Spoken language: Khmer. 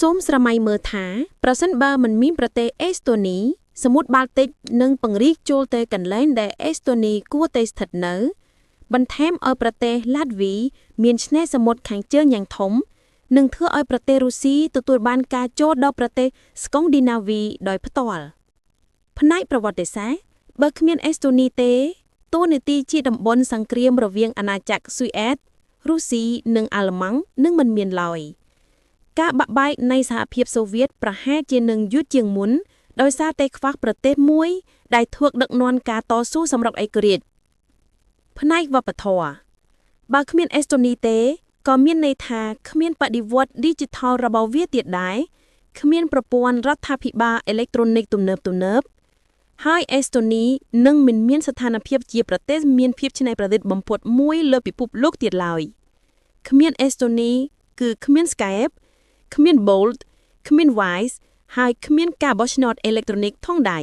សូមស្រមៃមើលថាប្រសិនបើមិនមានប្រទេសអេស្តូនីសមុទ្របាល់ទិកនឹងពង្រីកចូលទៅកន្លែងដែលអេស្តូនីគួរតែស្ថិតនៅ បន្ថែមឲ្យប្រទេសឡាតវីមានឆ្នេរសមុទ្រខាងជើងយ៉ាងធំ និងធ្វើឲ្យប្រទេសរុស្ស៊ីទទួលបានការចូលដល់ប្រទេសស្កង់ឌីណាវីដោយផ្ទាល់ផ្នែកប្រវត្តិសាស្ត្របើគ្មានអេស្តូនីទេតួនាទីជាតំបន់សង្គ្រាមរវាងអាណាចក្រស៊ុយអែតរុស្ស៊ីនិងអាល្លឺម៉ង់នឹងមិនមានឡើយ ការបាក់បែកនៃសហភាពសូវៀតប្រហែលជានឹងយឺតជាងមុនដោយសារតែខ្វះប្រទេសមួយដែលធ្វើដឹកនាំការតស៊ូសម្រាប់ឯករាជ្យផ្នែកវប្បធម៌បើគ្មានអេស្តូនីទេក៏មានន័យថាគ្មានបដិវត្តន៍ឌីជីថលរបស់វាទៀតដែរគ្មានប្រព័ន្ធរដ្ឋាភិបាលអេឡិចត្រូនិកទំនើបទំនើបហើយអេស្តូនីនឹងមិនមានស្ថានភាពជាប្រទេសមានភាពច្នៃប្រឌិតបំផុតមួយលើពិភពលោកទៀតឡើយគ្មានអេស្តូនីគឺគ្មាន Skype គ្មាន Bolt គ្មាន Wise ហើយគ្មានការបោះឆ្នោតអេឡិចត្រូនិកផងដែរ។